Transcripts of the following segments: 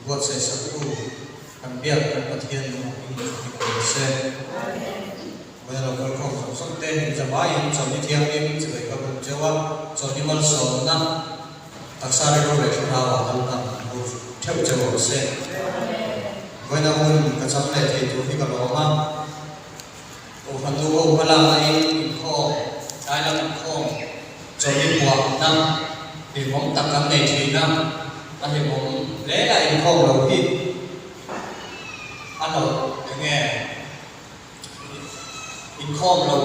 Buatsaih saktu kan biak kan Pathian lung a hming chu dik rawh se. Vawiin lo kal khawm zawng zawng te in zavaiin chawlhni thianghlim chibai ka buk cheu a, chawlhni malsawmna taksa rilru leh thlarau ah Lalpan an bur theuh cheu rawh se. Vawiin a hun ka chang leh thei tur hi ka lawm a, Kohhran nu ho hmalakna in inkhawm, tlai lam inkhawm, chawlhni puahna hlimawm tak kan nei thin a, a hlimawm hle a inkhawm lo hi a hlauh enge? Inkhawm lo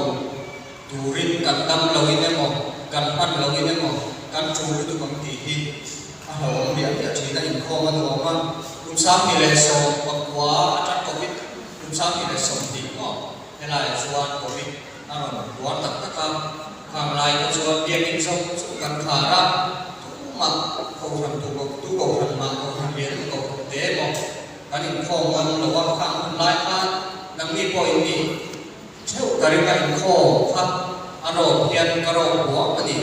turin kan dam loin emaw, kan hman loin emaw kan tul lutuk ang tih hi a hlauhawm miah miah thin a, inkhawm a nuam a. Kum 2019 atang Covid kum 2020 maw helaiah chuan Covid a rawn buar tak tak a, khang lai kha chuan biakinn zawng chu kan khar a, tumah kohhran tu tu kohhran mah kohhran lian emaw kohhran te emaw Kan inkhawm ngam lo a, khang hun lai khan nangni pawh in nih theuh ka ring a, inkhawm kha a rawp hian ka rawp huam a ni.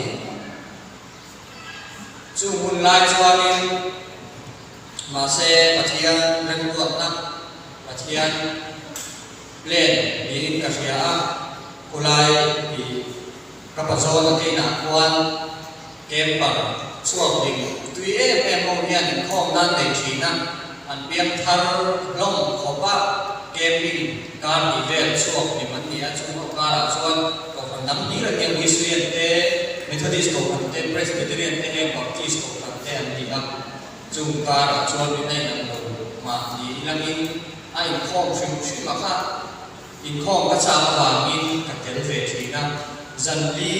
Chung hun lai chuanin mahse Pathian remruatna, Pathian plan niin ka hria a, khulai tih ka pazawn a keinah khuan Camper chhuak ding tui em em ho hian inkhawm nan nei thin a, an piang thar hlawm khawp a, camping kar tih vel chhuak hlim an ni a, chung ho karah chuan Kohhran dang hlir an nia, Wesleyan te, Methodist Kohhran te, Presbyterian te heng Baptist Kohhran te an ni a, chung karah chuan rinna in ang lo mah ni ilangin a inkhawm hrim hrim a kha inkhawm ka chak avangin ka tel ve thin a, zan li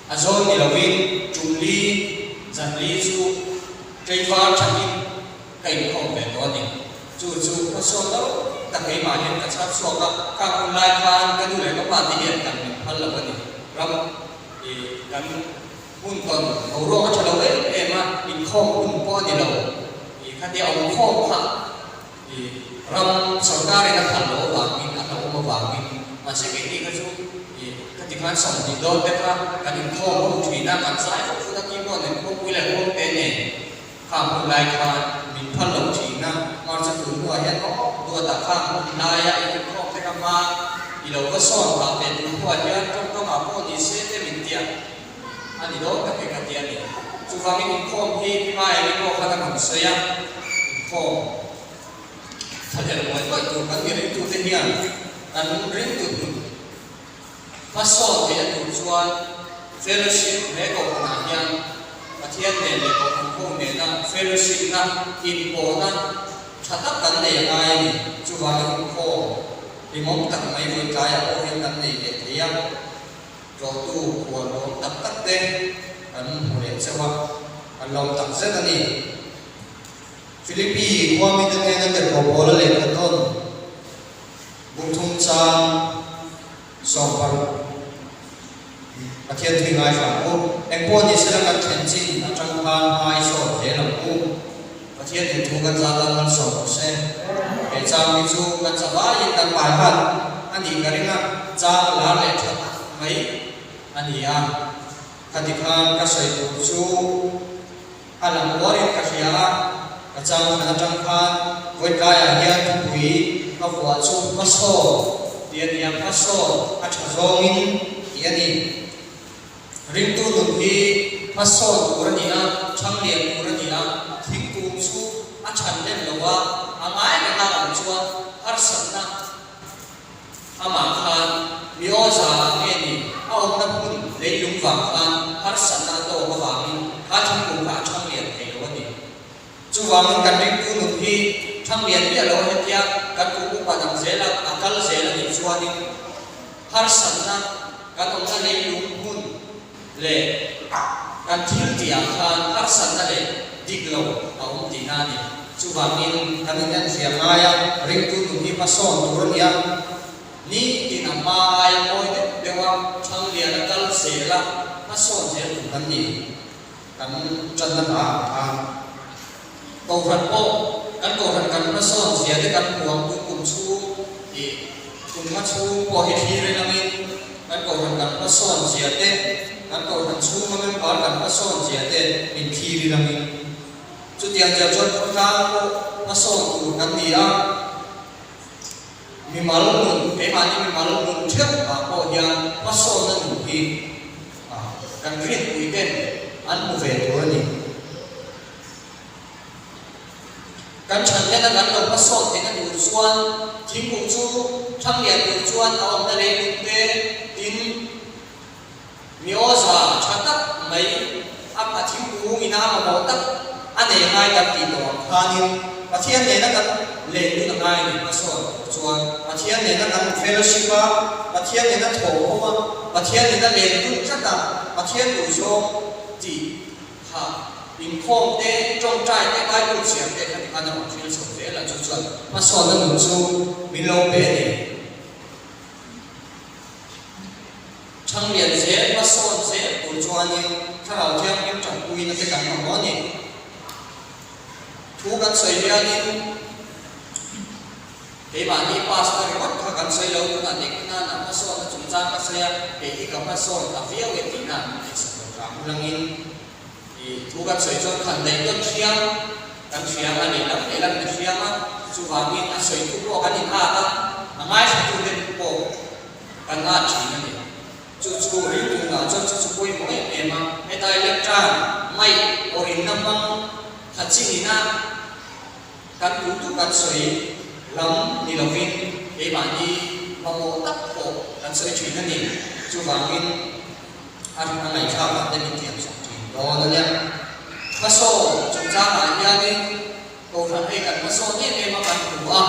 A zawn ni lovin tum li zan li chu tlei var thatin ka inkhawm ve tawh a ni. Chu chu hmasawn lo tak keimah hian ka chhar chhuak a, khang hun lai khan ka nu leh ka pa te hian kan min phal lo a ni. Ram i kan hun tawn boruak a tha lo em em a, inkhawm hun pawh a ni lo. I khatia awmkhawm kha I ram sorkarin a phal loh avangin, a hlauhawm avangin, mahse keini kha chu i khati khan 20 dawn te kha kan inkhawm ho thin a, kan zai fo fut a, keyboard nen khuangpui leh khuangte nen khang hun lai khan min phal lo thin a, mar chu tun hnuah hian aw duatah khang hun laia i inkhawm te kha hma i lo va sawn phah ve tun hnuah hian tawngtawngah pawh ni se te min tia a ni dawn tak hi ka ti a ni. Chuvangin inkhawm hi hmaiah pawh khan a rawn sawi a, inkhawm thlahlel buai buai tur kan ni ringtute hian kan ringtu hnun hmasawn theih a tur chuan fellowship he kohhranah hian Pathian nen leh kohhran ho nena fellowship na inpawhna tha tak kan nei a ngai a ni. Chuvangin inkhawm hlimawm tak mai vawi tlaiah pawh hian kan nei leh thei a. Tlawhtu khual lawm tak tak te kan hmu leh chauh a, kan lawm tak zet a ni. Philippi khua mite hnena tirhkoh Paula lehkha tawn bungthum chang 60 Pathian thui ngaithla ang u. Engpawh ni sela kan thlen chin atang khan hmai sawt zel ang u. Pathian in thu kan zat a malsawm rawh se. He chang hi chu kan chavaiin kan pai hat a nih ka ring a, chang lar leh tha tak mai a ni a. Khati khan ka sawi tur chu a lang uarin ka hria a, ka chang khan atang khan vawitlaiah hian thupui ka vuah chu hmasawn tih a ni a, hmasawn a tha zawngin tih a ni. Ringtu nun hi hmasawn tur a ni a, ṭhanglian tur a ni a, thingkung chu a ṭhan lem lo a, a ngai reng a awm chuan harsatna amah khan mi aw za ah nge ni a awmna hmun leilung vang khan harsatna a tawk avangin kha thingkung kha a ṭhanglian thei lo a ni. Chuvangin kan ringtu nun hi ṭhanglian miah lo a hetia kan kum upa dang zel a, a kal zel a nih chuanin harsatna kan awmna leilung hmun leh kan thil tihah khan harsatna leh dik lo a awm tihna a ni. Chuvangin kan inenfiah ngai a, ringtu nun hi hmasawn tur a ni a, nitin a hma aia mawi deuh deuh a, ṭhanglian a kal zel a, hmasawn zel tur kan ni. Kan ṭanna hna ang khan Kohhran pawh kan Kohhran kan hmasawn zia te kan hmu ang tun kum chhung ih kum nga chhung pawh hi thlir in angin kan Kohhran kan hmasawn zia te kan Kohhran chhunga member kan hmasawn zia te min thlir in angin chu Chutiang zel chuan khawtlang pawh hmasawn tur kan ni a. Mimal nun, keimahni mimal nun theuh ah pawh hian hmasawnna nun hi kan rinpui ten an hmu ve tur a ni. Kan thanlena kan lo hmasawn theihna tur chuan thingkung chu thanglian tur chuan a awmna leilung te tin mi awza tha tak mai a a thingkung ina a mamawh tak a nei ngai kan tih tawh ang khanin Pathian nena kan lendun a ngai a ni hmasawn tur chuan Pathian nena kan fellowship a, Pathian nena thawhawm a, Pathian nena lendun tlat a, Pathian duhzawng tih Kha inkhawm te, tawngtai te, Bible chhiar te kha tikhan a rawn thil chho zel a, chu chuan hmasawnna nun chu min lo pe a ni. Thanglian zel, hmasawn zel tur chuanin Thlarau Thianghlim tanpuina te kan mamawh a ni. Thu kan sawi hianin Keimahni pastor ringawt kha kan sawi lo, tunah nek nana hmasawnna chungchang ka sawi a, kei hi ka hmasawn ta viau e tihna min ngaihsak lo hram ulangin i thu kan sawi chuan khan daih tawn hriam kan hriam a, lehlam lehlam in a hriam a, chuvangin a sawitu pawh kan in at a, a ngaithlatute pawh kan at thin a ni. Chu chu rilru-ah chuan chu chu pawimawh em em a, hetai lectern mic awrinna hmang kha chinina, Kan duh duh kan sawi lam ni lovin keimahni mamawh tak pawh kan sawi thin a ni. Chuvangin a a ngaihthlakah te min thiam sak thin dawn a nia. Hmasawn chungchangah hianin Kohhran hei kan hmasawn em em a kan hmu a,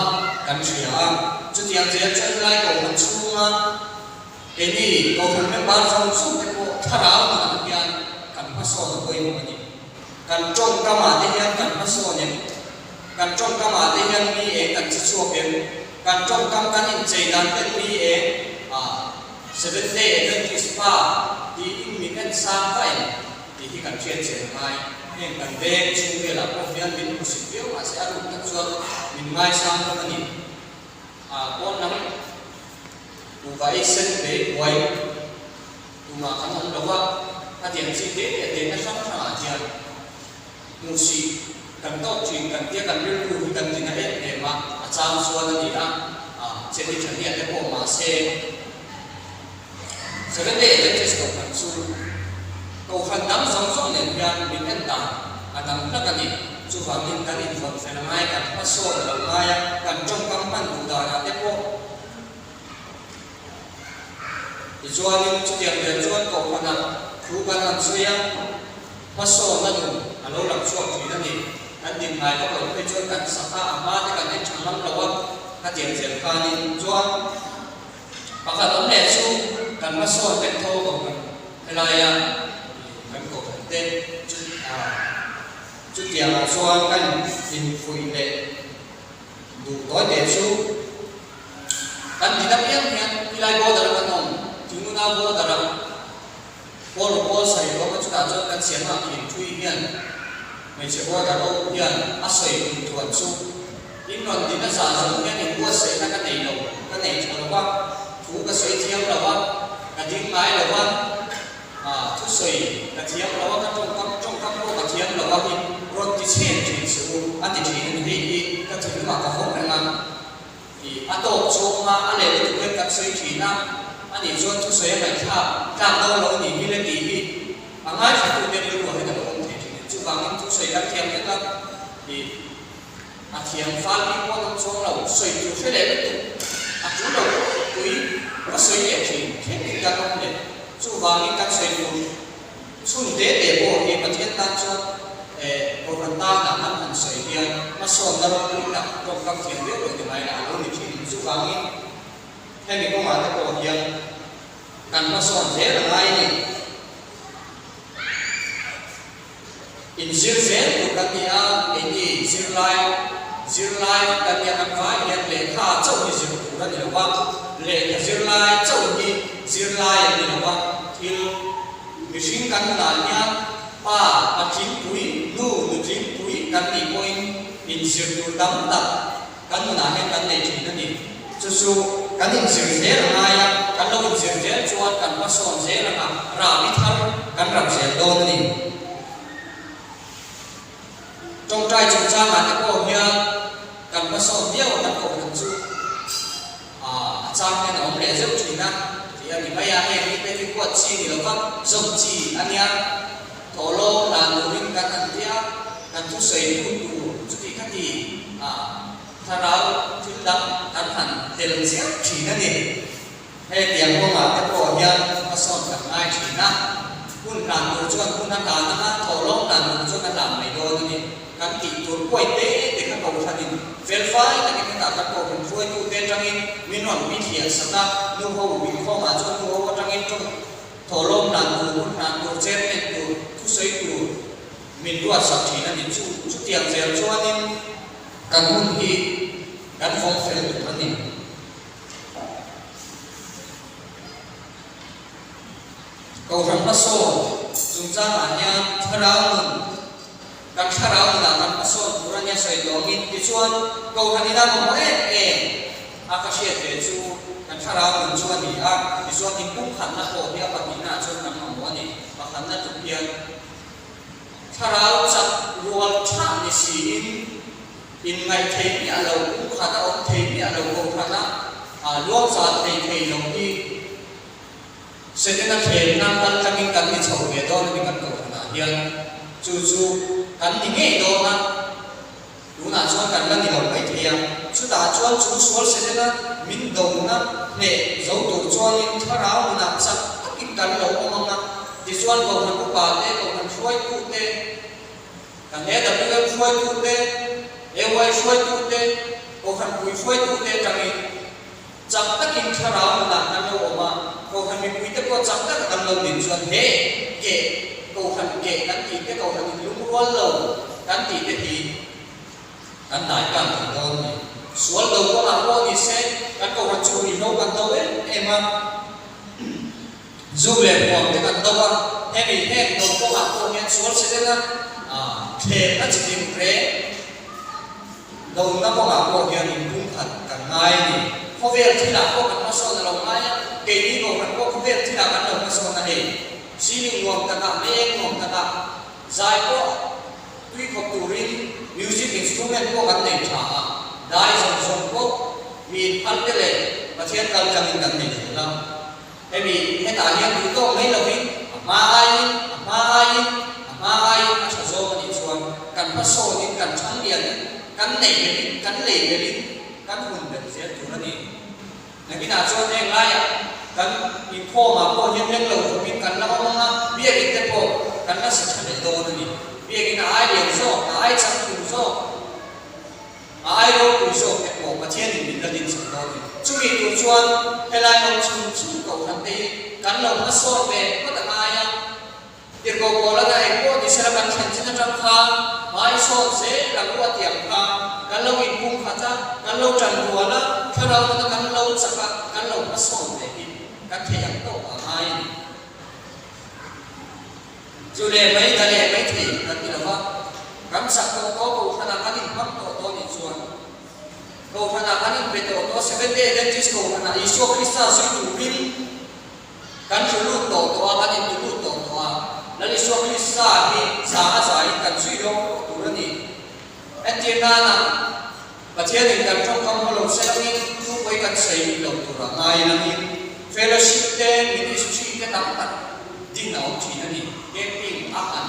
kan hria a. Chutiang zel chuan helai Kohhran chhunga keini Kohhran member zawng zawng te pawh thlarau nunah hian kan hmasawn a pawimawh a ni. Kan tawngkamah te hian kan hmasawn em? Kan tawngkamah te hian mi eng kan che chhuak em? Kan tawngkam kan inchei dan ten mi eng ah Seventh Day Adventist pa tiin min en sang va em tih hi kan hriat chian a ngai. Heng kan veng chhung velah pawh hian min hmusit viau mahse a ruk tak chuan min ngaisang hlawm a ni. Ah pawn lam kuhva ei sen ve buai. Tumah kan awm lo a, a tiang chi te te tehna hrang hrangah hian hmuhsih kan tawk thin kan tia kan rilru hi kan tina em em a, a chang chuan a ni a, cheti tha hniah te pawh mahse Seventh Day Adventist Kohhran chu Kohhran dang zawng zawng nen hian min en dan a dang hlak a ni. Chuvangin kan invawn fel a ngai, kan hmasawn a lo ngai a, kan tawngkam hman duh danah te pawh, Tichuanin chutiang vel chuan kohhranah thu kan han sawi a, hmasawnna nun a lo lang chhuak thin a ni. Kan din ngai vak lo phei chuan kan saka a hma te kan en tha ngam lo a, khatiang zel khanin chuan pakhat awm leh chu kan hmasawn vek tho kohhran helaia kan kohhran te chu chutiangah chuan kan infuih leh Duh tawi te chu kan ti dam em hian tilai border a kan awm, Tinguna border a pawl ru pawl sawi awm a chutah chuan kan siamna a khing thui hian hmeichhe border ho hian a sawi kum thuan chu in rawn din a zah zawng hian in buatsaihna ka nei lo, ka nei tha lo va, thu ka sawi thiam lo va, ka ding ngai lo va. Thusawi ka thiam lo a, ka tawngkam tawngkam pawh ka thiam lo a hi rawn ti chhen thin suh u a ti thin a ni. Hei hi ka thinlungah ka vawm reng a, ih a tawk chu awm a, a leh lutuk hian kan sawi thin a, ani chuan thusawi a ngaihthlak tlak dawn lo a nih hi le tih hi a ngaithlatute rilruah hian a lo awm thei thin a ni. Chuvangin thusawi kan thiam vek a, ih. A thiam fal bik pawh an awm chuang lo, sawi tur hre leh lutuk, a tul lo pui va sawi leh thin thleng in kan awm leh. Chuvangin kan sawi tur chhun te te pawh hi Pathian tan chuan eh Kohhran tana an han sawi hian hmasawnna ropui tak tawngkam thiam viau lo ti mai lah a lo ni thin. Chuvangin hemi kawngah te pawh hian kan hmasawn zel a ngai a ni. Inzir zel tur kan ni a, keini zirlai zirlai kan nia kan vai hian lehkha chauh hi zir tur a ni lo va, lehkha zirlai chauh hi zirlai an ni lo va, thil mihring kan nunah hian pa patlingpui, nu nutlingpui kan nih pawhin inzir tur tam tak Kan nunah hian kan nei thin a ni. Chu chu kan inzir zel a ngai a, kan lo inzir zel chuan kan hmasawn zel ang a, rahbi thar kan rap zel dawn a ni. Tawngtai chungchangah te pawh hian kan hmasawn viau a, kan kohhran chu a chang hian a awm leh zeuh thin a tih a ni mai a, heng hi te hi huat chi ni lova zawm chi a nia. Thawhlawm hlan turin kan han tia, kan thusawi tu tur chuti khati a thlarau thil dang kan han tel chiah thin a ni. Hetiang kawngah te pawh hian hmasawn kan ngai thin a, hun hlan tur chuan hun a hlan anga thawhlawm hlan tur chuan a hlan mai dawn a ni. Kan tih tur pawi te te kha kohhranin felfai takin hetah kan kohhran hruaitute atangin min rawn bithliah sak a, nuho inkhawmah chuan nuho atangin tawng Thawhlawm hlan tur, hun hlan tur, chairman tur, thusawi tur min ruatsak thin a ni. Chu chutiang zel chuanin kan hun hi kan vawng fel tur a ni. Kohhran hmasawn chungchangah hian thlarau nun, kan thlarau nunah kan hmasawn tur a nia sawi tawngin tichuan Kohhran ina mamawh em em a ka hriat ve chu kan thlarau nun chu a ni a, tichuan inpumkhatna pawh hi a pahnihnaah chuan kan mamawh a ni. Pakhatna tluk hian thlarau chak rual tha ni siin inngaih thei miah lo, pumkhat a awm thei miah lo, Kohhrana luang zan thei thei lo hi Setana thlenna kal tlangin kan ni chho ve dawn a ni kan Kohhranah hian. Chu chu kan ni ngei dawn a, tunah chuan kan la ni lo mai thei a. Chutah chuan chu sual Setana min dona hneh zo tur chuanin thlarau nunah chak takin kan lo awm ang a, tichuan Kohhran upa te, Kohhran hruaitu te, kan AWM hruaitu te, AY hruaitu te, Kohhran pui hruaitu te atangin Chak takin thlarau nunah kan lo awm a, Kohhran mipuite pawh chak taka kan lo din chuan he keh, Kohhran keh kan tih te, Kohhran in lungrual lo kan tih te hi kan dai kang thei dawn a ni. Sual do kawngah pawh ni se, kan Kohhran chu ruihhlo kan do em em a, zu leh hmuam te kan do a, hemi heng do kawngah pawh hian sual setena thlemna chi tin reng, Dawlna kawngah pawh hian inpumkhat kan ngai a ni. Khawvel thilah pawh kan hmasawn a lo ngai a, keini kohhran pawh khawvel thilah kan lo hmasawn a hei. Ceiling nuam takah, mei eng nuam takah, zai pawh tui khawp turin music instrument pawh kan nei tha a, dai zawng zawng pawh mi inphal te leh Pathian kal tlangin kan nei zel a. Hemi hetah hian duh tawk mai lovin a hma aiin, a hma aiin, a hma aiin a tha zawk a nih chuan kan hmasawnin, kan thanglianin, kan neih belhin, kan lei belhin kan hun belh zel tur a ni. Nakinah chuan heng laiah kan inkhawmah pawh hian leng lo khawpin kan la awm ang a, biakinn te pawh kan la sa tha leh dawn a ni. Biakinn a ai lian zawk, a ai chang tur zawk. A ai ropui zawk te pawh Pathianin min la dinchhan dawn ni. Chumi tur chuan helai awm chhung chhung kohhran te hi kan lo hmasawn ve phawt a ngai a. Tirhkoh Paulana eng pawh ni sela kan thlen chin atang khan hmai sawn zel ang u a ti ang kha kan lo inpum khat a, kan lo tan rual a, thlarau nuna kan lo chak a, kan lo hmasawn ve hi kan theih ang tawk a ngai a ni. Chu leh mai ka leh mai thei kan ti lo va, kan chak tawh tawh Kohhranah kan inhmang tawh tawh nih chuan Kohhranah kan inpe tawh tawh Seventh-day Adventist Kohhranah Isua Krista zui turin kan tlu lut tawh tawh a, kan intu lut tawh tawh a, Lal Isua Krista hi zah a zahin kan zui lawk tawh tur a ni. Entir nana Pathianin kan tawngkam haw lo se langin thu pawi kan sawi lo tur a ngai langin fellowship te ministry te tam tak din a awm thin a ni. Camping a han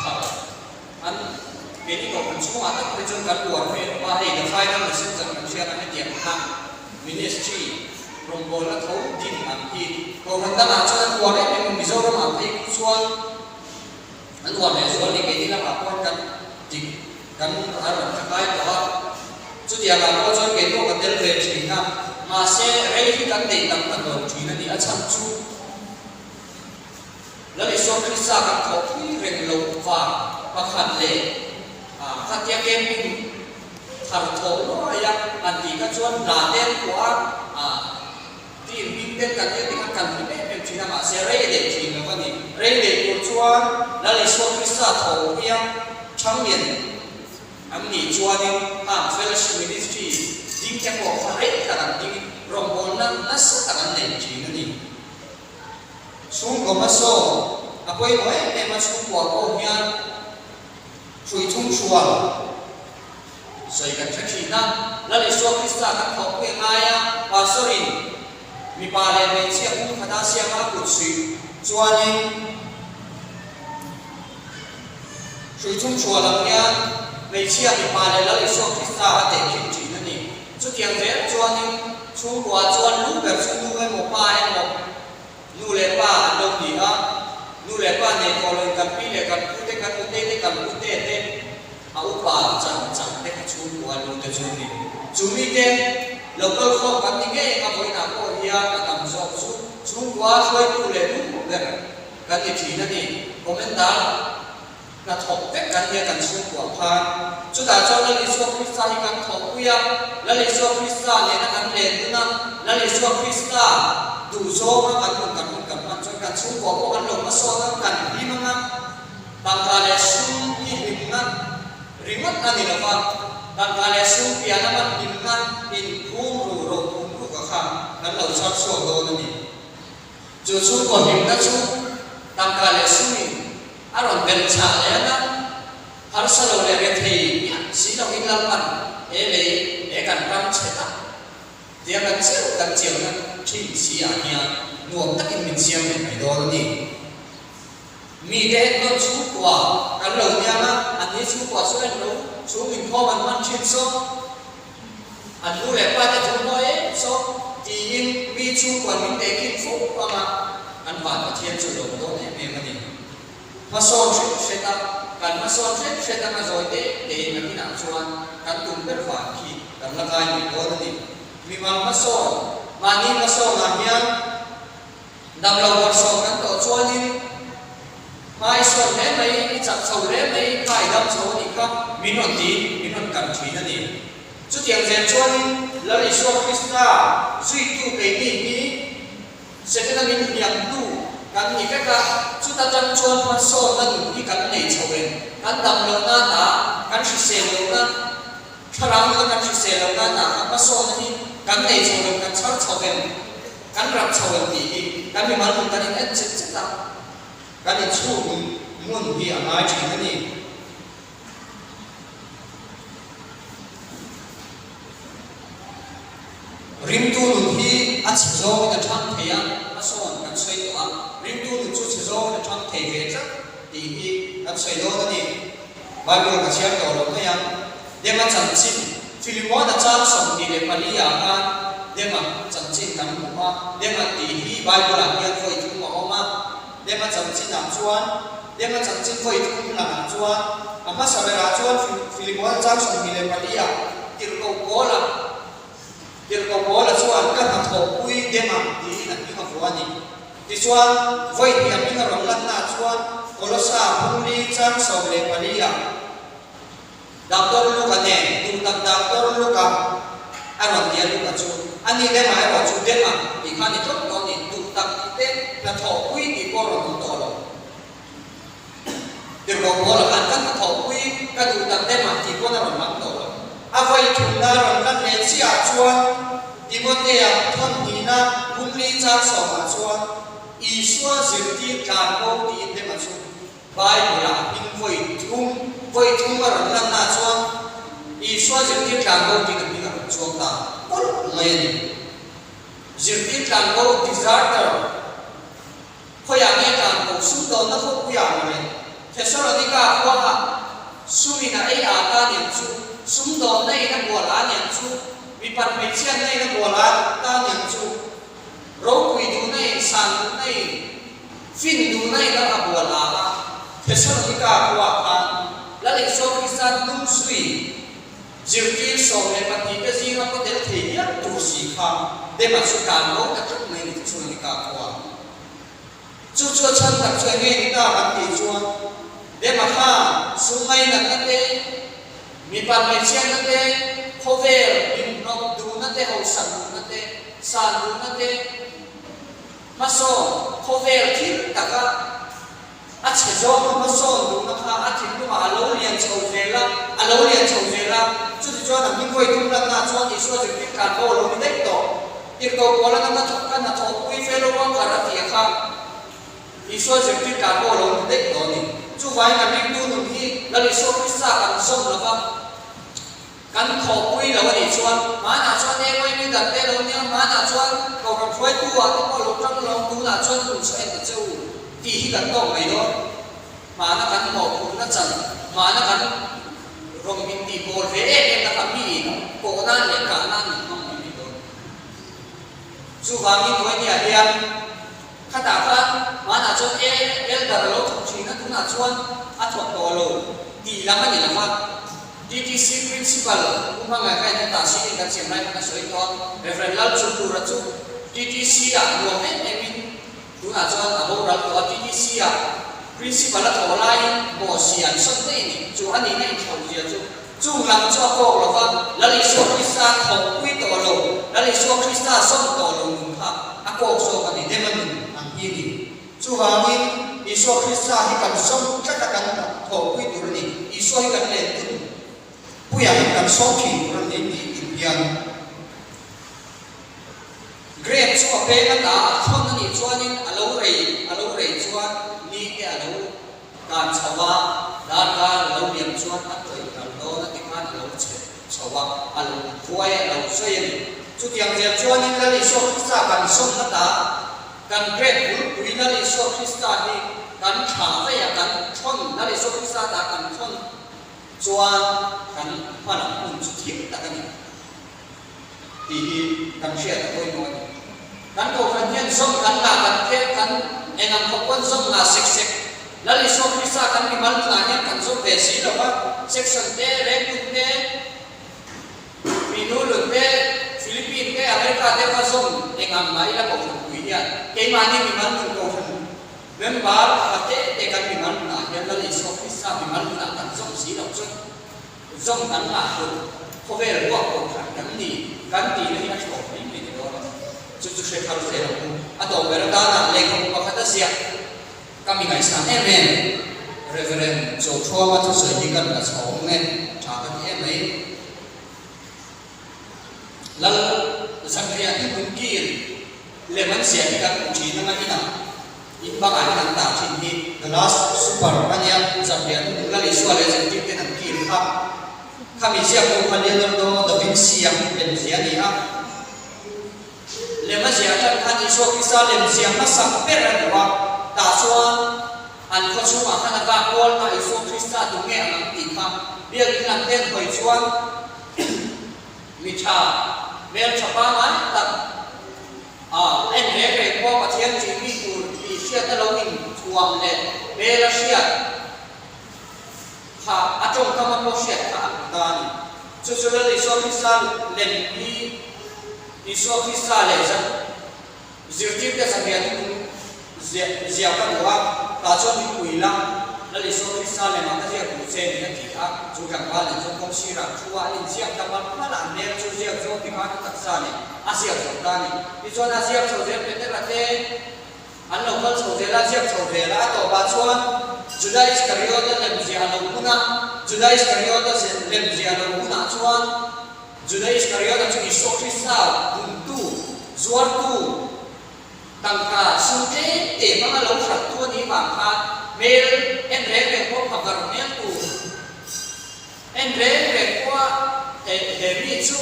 thar an keini kohhran chhungah tak phei chuan kan uar ve lo a, hei the final messenger kan hriat a hetiang kha ministry rawngbawlna tho din ang hi kohhran dangah chuan an uar em em a Mizoramah phei chuan An uar leh zual ni keini lamah pawh kan dik kan a rawn tha ngai tawh a, chutiangah pawh chuan kei pawh ka tel ve thin a, mahse rei hi kan neih tam tak lo thin a ni, a chhan chu Lal Isua Krista kan thawh pui reng loh vang pakhat leh khatia camping thar thawh luai a han tih kha chuan hna te an kuah a, Team hming ten kan en tikhan kan hlim em em thin a, mahse rei leh thin lo a ni. Rei leh tur chuan Lal Isua Krista tho hian Thanglian an nih chuanin hang Fellowship Ministry ding te pawh kha rei tak an dingin rawngbawlna nasa tak an nei thin a ni. Chhungkaw hmasawn a pawimawh em em a, chhungkua pawh hian. Hrui thum hrual sawi kan hre thin a, Lal Isua Krista kan thawhpui a ngai a, Pastor-in mipa leh hmeichhia pum khata siama a kut suih chuanin hrui thum hrual ang hian hmeichhia mipa leh Lal Isua Krista a tehkhin thin a ni. Chutiang zel chuanin chhungkua chuan lu ber chu nu emaw pa emaw, Nu leh pa an lo ni a, nu leh pa nei tawh loin kan pi leh kan pu te, kan nutei te, kan pute te, a upa chan chan te kha chhungkua nu te chu an ni. Chu mite lo kal khawm kan ni ngei anga vawiinah pawh hian a tam zawk chu chhungkua hruaitu leh nu ber kan ni thin a ni. Comment dan. Hna thawk vek kan nia kan chhungkuah khan. Chutah chuan Lal Isua Krista hi kan thawhpui a, Lal Isua Krista nena kan len dun a, Lal Isua Krista duhzawnga kan nun kan hun kan hman chuan kan chhungkuah pawh kan lo hmasawn a, kan hlim ang a, tangka leh sum hi hlimna ringawt a ni lo va, tangka leh sum piah lama hlimna inphum ru ro phum ruka kha kan lo char chhuak dawn a ni. Chu chhungkaw hlimna chu tangka leh sumin a rawn belh chah leh ang a, harsa lo leh rethei miah si loin Lalpan he lei he kan ram chhe tak tia kan chiau kan chiauna thin si ah hian nuam takin min siam leh mai dawn a ni. Mite ennawn chhungkua kan lo niang a, anni chhungkua chu en lo chhung inkhawm an hman thin saw. An nu leh pa te thu mawi em saw tiin mi chhungkuan min tehkhin fo ang a, an van Pathian chu lawm dawn em em a ni. Hmasawn hret hret a, kan hmasawn hret hret anga zawi te tein nakinah chuan kan tum ber van khi kan la ngai mai dawn a ni. Mimal hmasawn, mahni hmasawnah hian Damlo bawrhsawm kan tawh chuanin hmai sawn hle mai, i chak chho hle mai, kha i dam chho a nih kha min rawn ti, min rawn kan thin a ni. Chutiang zel chuanin Lal Isua Krista zuitu keini hi Setana min hliamtu kan ni vek a, chuta tang chuan hmasawnna nun hi kan nei chho em? Kan dam lohna hna, kan hrisel lohna, thlarau nuna kan hrisel lohna hna kha hmasawnna hi kan nei chho em, kan chhar chho em? Kan rak chho ang tih hi kan mimal nun kan in en chet chet a, kan inchhung ngun hi a ngai thin a ni. Ringtu nun hi a chhe zawngin a thang thei a, a sawn kan sawi tawh a, ringtu nun chu chhe zawngin a thang thei ve tlat tih hi kan sawi dawn a ni. Bible ka chhiar tawh lo mai a, Dema chanchin, Philemona chang 24 ah khan Dema chanchin kan hmu a, Dema tih hi Bible ah hian vawi thum a awm a, Dema chanchin ah chuan, Dema chanchin vawi thum langah chuan, a hmasa berah chuan Philemona chang 24 ah Tirhkoh Paula, Tirhkoh Paula chuan ka hnathawhpui Dema tiin a hming a vuah a ni. Tichuan, vawi hnih a hming a rawn lanna chuan Kolosa bungli chang 14 ah Doctor Luka nen duh tak Doctor Luka a rawn ti a Luka chu a ni Dema erawh chu Dema tih kha a ni tlawt tawh a ni duh tak tih te hnathawhpui tih pawh a rawn awm tawh lo. Tirhkoh Paula khan ka hnathawhpui ka duh tak Dema tih pawn a rawn lam tawh lo. A vawi thumna rawn lan leh chiah chuan Timotea thawnhnihna bungli chang sawmah chuan Isua zirtir tlan bo tiin Dema chu Bible-ah hming vawi thum vawi thum a rawn lanna chuan Isua zirtir tlan bo tiin a hming a rawn chuang ta pawlh mai a ni. Zirtir tlan bo, deserter, Khawiah nge tlan ko sumdawnna khawpuiah mawle? Thesalonika khuaah sumin a ei a ta niang chu, sumdawnna in a bual a niang chu, mipat hmeichhiatna in a bual a ta niang chu, ropui duhna in, san duhna in, fin duhna in a bual a a. Thesalonika khuaah khan Lal Isua Krista hnungsui Zirtir 12 te zinga kaw tel thei hial tur si kha Dema chu tlan bo ta tlat mai ni Thesalonika khua. Chu chu a chhan tak chu enge ni ta kan tih chuan Dema khan sumngainatna te, mipa hmeichhiatna te, khawvel hlimhlawp duhna te, hausak duhna te, san duhna te, hmasawn khawvel thil taka A chhe zawng a hmasawn duhna kha a thinlungah a lo lian chho zel a, a lo lian chho zel a. Chutichuan a hming vawi thum lanna chuan Isua zirtir tlan pawh a lo ni daih tawh. Tirhkoh Paula ka hnathawk ka hnathawhpui fellow worker a tih a kha Isua zirtir tlan pawh a lo ni daih tawh a ni. Chuvangin kan ringtu nun hi. Lal Isua Krista kan zawm lo va, kan thawhpui lo a nih chuan, hmanah chuan eng eng leader te lo nia, hmanah chuan kohhran hruaitu ah te pawh lo tang lo, tunah chuan hun chu en ta che u tih hi kan tawk mai dawn. Hmana kan mawhphurhna chan, hmana kan rawng intih pawl ve em em na kha miin kawh nan leh kah nan min hmang mai mai dawn. Chuvangin Noemia hian khatah khan hmanah chuan e elder a lo thawk thin a, tunah chuan a thawk tawh lo tih lam a ni lo va. TTC Principal Pu Hmangaih kha hetah seating kan siam lai khan a sawi tawh a, Rev. Lalchhunlura chu TTC ah nuam em em in Tunah chuan a boral tawh a, TTC-ah Principal a thawh laiin Mosi an sawn daih a ni. Chu a nihna inthlauhzia chu chung lam chu a kawk lo va, Lal Isua Krista thawhpui tawh lo, Lal Isua Krista sawn tawh lo nun kha a kawk zawk a ni, dem a nun ang hi a ni. Chuvangin Isua Krista hi kan sawm tlat a, kan thawhpui tur a ni. Isua hi kan len tun puiah kan sawm thin tur a ni tih hian. Grape chu a peng a ta a thawn a nih chuanin a lo rei a lo rei chuan ni te a lo kan chho a, darkar a lo liam chuan a tawih ral dawn a ti khan a lo chhe chho a, a lo vuai a lo sawi a ni. Chutiang zel chuanin Lal Isua Krista kan zawmna ta kan grape bulpui Lal Isua Krista hi kan tha daih a, kan thawn Lal Isua Krista ta kan thawn chuan kan hmalam hun chu thim tak a ni. Tih hi kan hriat a pawimawh a ni. Kan kohhran hian zawm kan ngah kan tlem kan eng ang khawp pawn zawm ngah sek sek. Lal Isua Krista kan mimal nunah hian kan zawm ve si lo va, section te, Rengkun te, Pinulun te, Philippine te, America te va zawm eng ang mah ila kohhran pui hian keimahni mimal nun kohhran member pakhat te te kan mimal nunah hian Lal Isua Krista mimal nunah kan zawm si lo chuan Zawm kan ngah hun, khawvel ruak kohhran kan ni kan tihna hi a thlawp mai mai ni dawn a, chu chu hre thar zel ang u. A tawp ber atana lehkhabu pakhat a ziak ka mi ngaihsan em em, Reverend Chawthuama thusawi hi kan la chhawng nge tha ka ti em mai. Lal Zanriah hi hmun kir lem an ziah hi kan hmu thin anga inah in bangah hian an dah thin hi The Last Supper a nia, Zanriah hi hmun Lal Isua leh zirtir ten an kir kha. Khami ziaktu kha Leonardo da Vinci-a lemzia a ni a. Lem a ziah atang khan Isua Krista lemzia hmasa ber a duh a, tah chuan an khaw chhungah khan a vak kual a, Isua Krista tunge ang ang tih kha biakin lam ten hawi chuan Mi tha, hmel tha pangngai tak a en reng reng pawh Pathian tih mi tur tih hriatna lo in thuam leh hmel a hriat kha a tawngkam a pawh hriat kha a hmu ta a ni. Chu chu Lal Isua Krista lem hi Isua Krista leh zan Zirtirte zanriah hi kum ziah ziah ka duh a, tah chuan min pui la, Lal Isua Krista lemah ka ziak duh che ni a ti a, chu tlangval nen chuan kawng sirah thu a inziak ta malh malh a, an hmel chu ziak zawk ti khan a taksa nen a ziak zo ta a ni. Tichuan a ziak chho zel Petera te an lo kal chho zel a, ziak chho zel a, a tawpah chuan Juda Iskariota lem ziah a lo hun a, Juda Iskariota lem ziah a lo hunah chuan, Juda Iskariota chu Isua Krista bumtu, zuartu, tangka sum tlem te hmanga lo hralhtu a nih vang khan hmel en reng reng pawh phakar hmel tur en reng reng pawha he he mi chu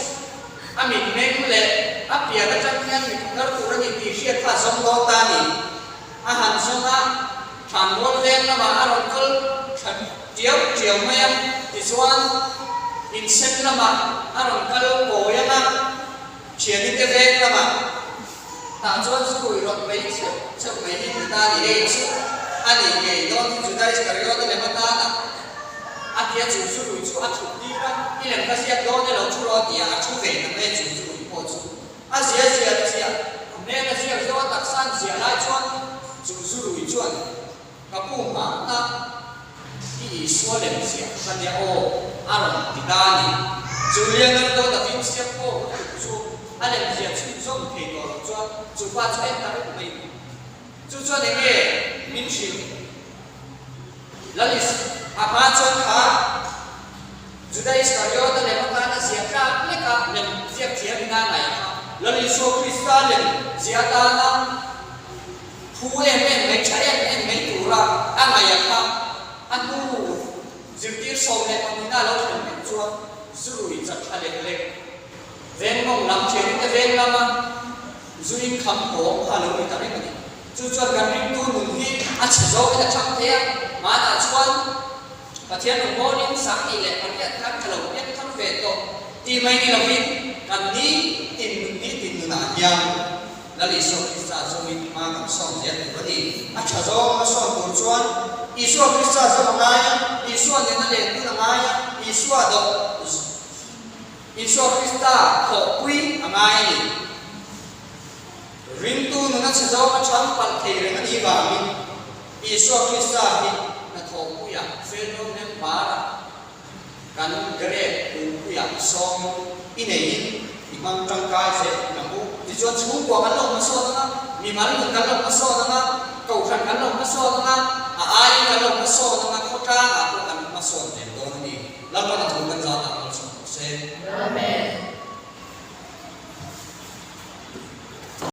a mitmeng leh a pian atang hian mi phakar tur a ni tih hriat kha a zawng dawn ta a ni. A han zawng a, Thlanmual veng lamah a rawn kal tha tiau tiau mai a, tichuan insem lamah a rawn kal kawi ang a, thiani te veng lamah tah chuan zurui rawn bei cheuh cheuh mai hi ti ta a ni. Hei chu a ni ngei dawn hi Juda Iskariota lem atana a tia chu zurui chu a thut tir a, i lem ka ziak dawn e lo thu rawh a ti a, a thu ve ta mai a chu zurui pawh chu. A zia zia te ziah, a hmel a ziak zawk a taksa an ziah lai chuan chu zurui chuan ka pu hmanna i Isua lem ziah ka nia aw a rawn ti ta a ni. Chu Leonardo da Vinci a pawh lutuk chu a lem ziah chhunzawm thei tawh lo chuan chu pa chu en ta reng mai ni. Chu chuan eng nge min hrilh? Lalis, a hma chuan kha Juda Iskariota lem atana ziah tlak lek a lem ziak thiam in a ngaih kha. Lal Isua Krista lem ziah atana phu em em mai, tha em em mai tura a ngaih kha a hnu. Zirtir 12 a lo thlen vek chuan zurui chat thla lek lek veng mawng lam thianin te veng lama zu in kham kawng kha a lo ni ta reng a ni. Chu chuan kan ringtu nun hi a chhe zawkin a chang thei a, hmanah chuan Pathian rawngbawlin 28 khan ka lo pian thar ve tawh tih mai ni lovin kan ni tin nun ni tin nunah hian Lal Isua Krista zawmin hma kan sawn zel tur a ni. A tha zawng a sawn tur chuan Isua Krista zawm a ngai a, Isua nena len dun a ngai a, Isua do Isua Krista thawhpui a ngai a ni. Ringtu nuna chhe zawng a chhang palh thei reng a nih vangin Isua Krista hi hnathawhpuiah fellow member-ah kan grade kumpuiah sawmin i neiin i hmang tangkai zel ang u. Tichuan chhungkua kan lo hmasawn ang a, mimal nun kan lo hmasawn ang a, kohhran kan lo hmasawn ang a, a aiin kan lo hmasawn ang a, khawtlangah pawh kan hmasawn ve dawn a ni. Lalpan a thu kan zat ah malsawm rawh se. Amen.